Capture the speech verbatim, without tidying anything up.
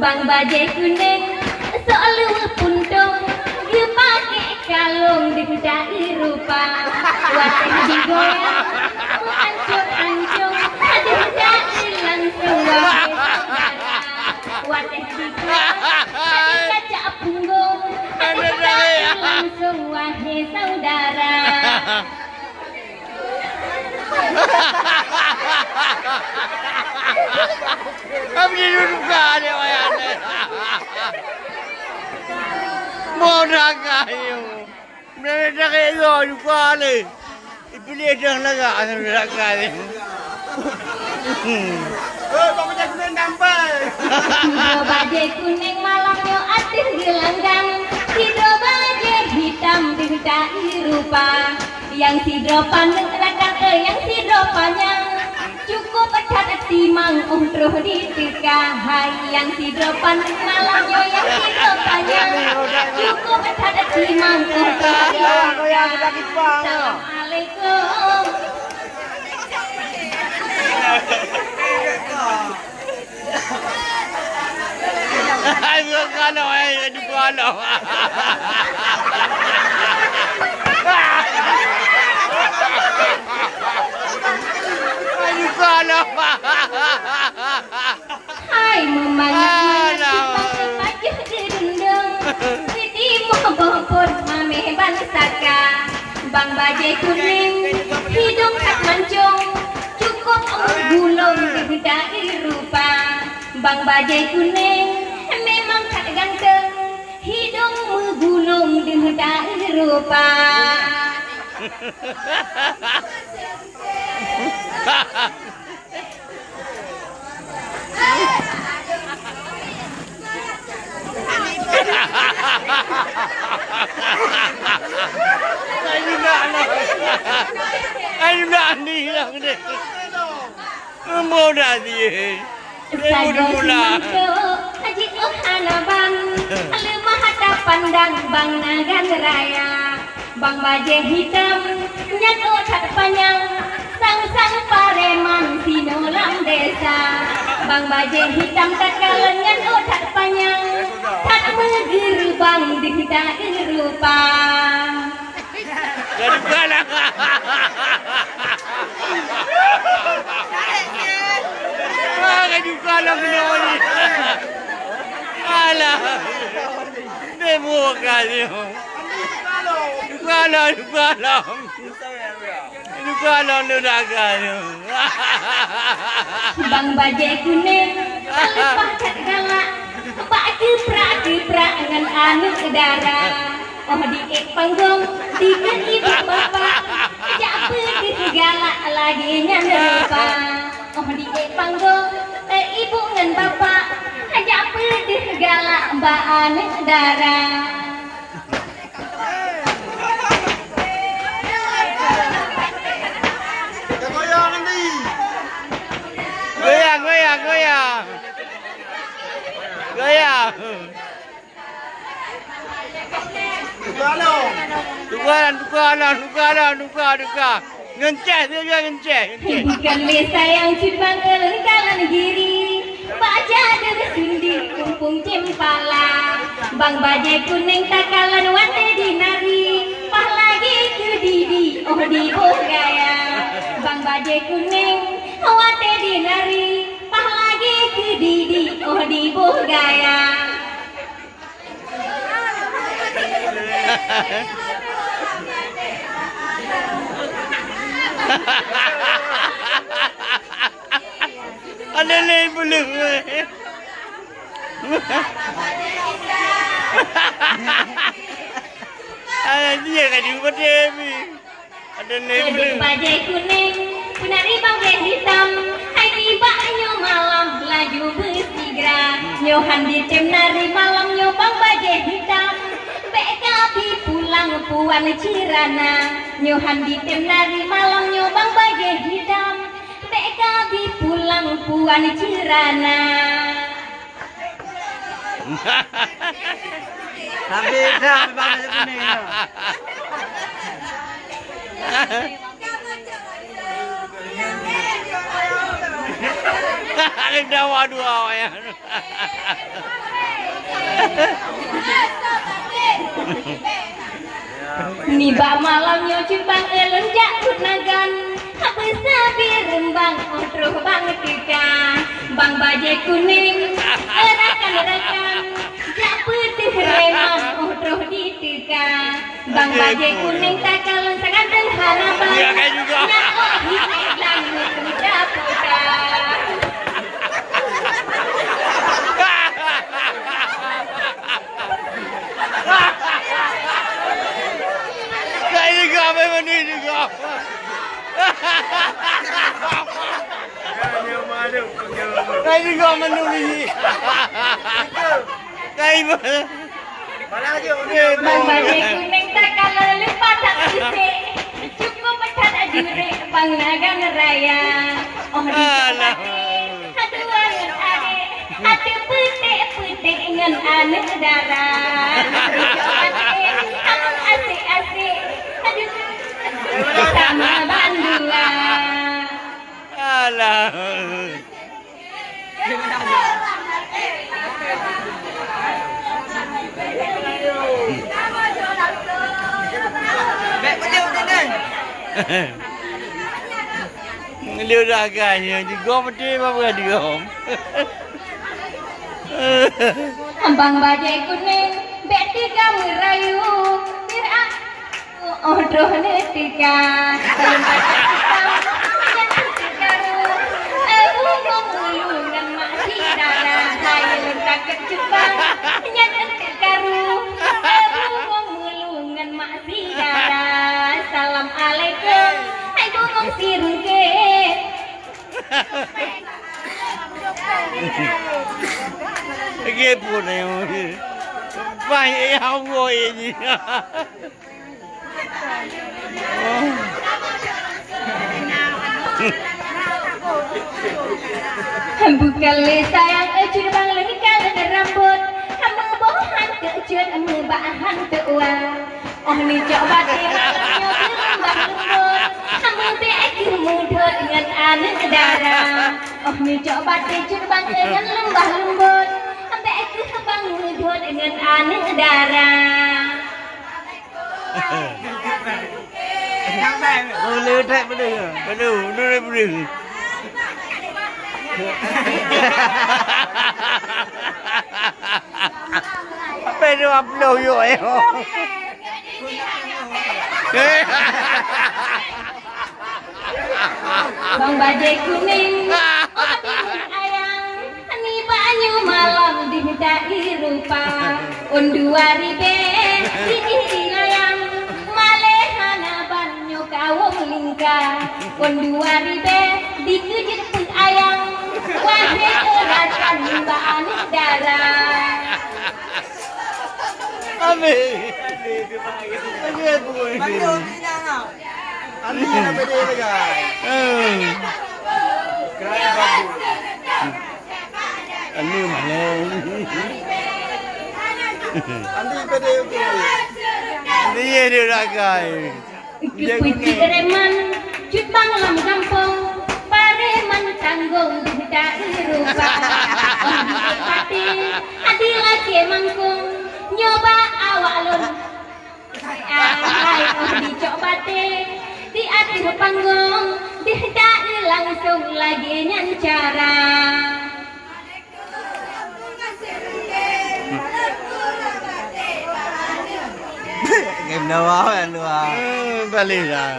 Bang bajée kunéng, sok luweue puntông, geupaké kalông deuh da'i rupa. Watée jigoyang, meuancong-ancong, deuh da'i langsông wahé saudara. Watée jigoyang, hana kacak punggông, deuh da'i langsông wahé saudara. Abdi duka lewat. Mau dah kayu. Mereka kayak lo duka le. Ipilih dah lagak mereka le. Hei, bang macam kuning dampai. Sidroe bajée kunéng malam nyoe ateueh geulanggang, sidroe bajée hitam deuh da'i rupa. Nyang sidroe paneuk rakan, eh, nyang sidroe panyang. Cukup that timang óh troh diteuka hai. Nyang sidroe paneuk malam nyoe, nyang sidroe panyang. Cukup that timang óh troh diteuka. Assalamualaikum. Ayo, kalau, eh, aduh, kalau. Aduh, kalau. Hai, meumangat-mangat. Alah. Kita pajoh di rundung. Siti moh boh pon mameh ban saka. Bang bajée kunéng, hidông that mancông, cukup meugulông deuh da'i rupa. Bang bajée kunéng, memang that ganteng, hidông meugulông deuh da'i rupa. Ayo nak ni lah ni. Mudah dia. Sagoe mula. Haji oh hana bang, leumah tapandang bang nagan raya. Bang bajée hitam, nyan ôk that panyang, sang-sang pareman sinoe lam desa. Bang bajée hitam takalon, nyan ôk that panyang, that meugeurubang deuh da'i rupa. Gaduh galang. Ah, gaduh galang keunoe ni. Alah. Demo kali. Duka lom, duka lom. Duka lom, duka lom. Bang bajée kunéng, leupah that galak, bak keuprak-keuprak ngon aneuk dara. Óh di ék panggong, dikeue ibu bapak, jak peudeuh galak lagée nyan rupa. Óh di ék panggong, eh, ibu ngon bapak, jak peudeuh galak bak aneuk dara. Goyang, goyang, goyang. Goyang. Tuka lom, tuka lom, tuka lom, tuka, tuka. Ngeuncéh, dia, dia ngeuncéh, ngeuncéh. Bukan lé sayang cut bang euleuen kalon giri, bak jadeueng sundi kumpung cempala. Bang bajée kunéng takalon watée di nari, paih lagée keudidi óh di boh gaya. Bang bajée kunéng watée di nari, paih lagée keudidi óh di boh gaya. Ada lé beuleung. Ada dia ka diubat dia, Bi. Ada lé beuleung. Bajée kunéng, peunari bajée hitam, hai nibak nyoe malam laju beusigra. Nyoe han jitem nari malam nyoe bang bajée hitam, bék ka bi pulang puan Cirana. Nyoe han jitem nari malam nyoe bang bajée hitam, bék ka bi pulang puan Cirana. Habis dah, habis bang bajée kunéng tu. Ada dua, dua awak nyan. Nibak malam nyoe cit bang ulôn jak peunagan, haba sabe reumbang 'oh troh bang teuka. Bang bajée kunéng, rakan-rakan, jak peuteuh reman 'oh troh diteuka. Bang bajée kunéng takalon sangat sederhana bang. Ya, kayak juga. Nak oh hilang mudah putar. Kayak juga, apa mana juga? Kayak juga mana ni? Kayak mana? Bang bajée kunéng takalon leupah that sisek, cukup that jurek bang nagan raya. Oh di Alah. Aduh ngon adek, aduh peutek-peutek ngon aneuk dara. Aduh asik-asik, aduh sama bandua. Alah. Ngelio dah kan, ya, digom betul, apa digom? Abang bajée kunéng, bèk teuka meurayu, biar Oh, droeneuh teuka, lôn takot cupang, nyan eunteuk karu. Eh, bungong ulu ngon mak si dara, hai lôn takot cupang, nyan eunteuk karu. Eh, bungong ulu ngon mak si dara. Assalamualaikum, hai bungong si rungkét. Lagi pun, eh, banyak yang Allah ini. Bukan lé sayang, eh, cut bang lengkang rambut. Hamba boh han keu cut, hamba bah han keu wa. Oh, neucok batèe malam nyoe keu leumbah leumbot. Hamba bèk keu mudot ngon aneuk dara. Oh, neucok batèe cut bang ngon leumbah leumbot. Bèk keu bang mudot ngon aneuk dara. Boleh tak boleh? Boleh, boleh, boleh. Sampai dua puluh yuk, eh. Bang bajèe kunéng, oh, timun ayang, nibak nyoe malam di da'i rupa. Ôn dua ribèe di ilayang, malèe hana ban nyoe kawöm lingka. Ôn dua ribèe di keujeuet peuayang, wahé rakan nibak aneuk dara. Amin. Amin. Amin. Aneuk na pede lagèe. Hmm. Aneuk malèe. Aneuk pede tu. Dia dia rakai. Geupeucit reman, cut bang lam gampông, pareman tanggông deuh da'i rupa. Oh, di pati, adi lakèe mangkông, nyoe bak awak lôn. Hai, oh, dicok batèe di ateueh panggong, deuh da'i langsông lagèe nyan cara. Game dawa kan dua. Eh, balik dah.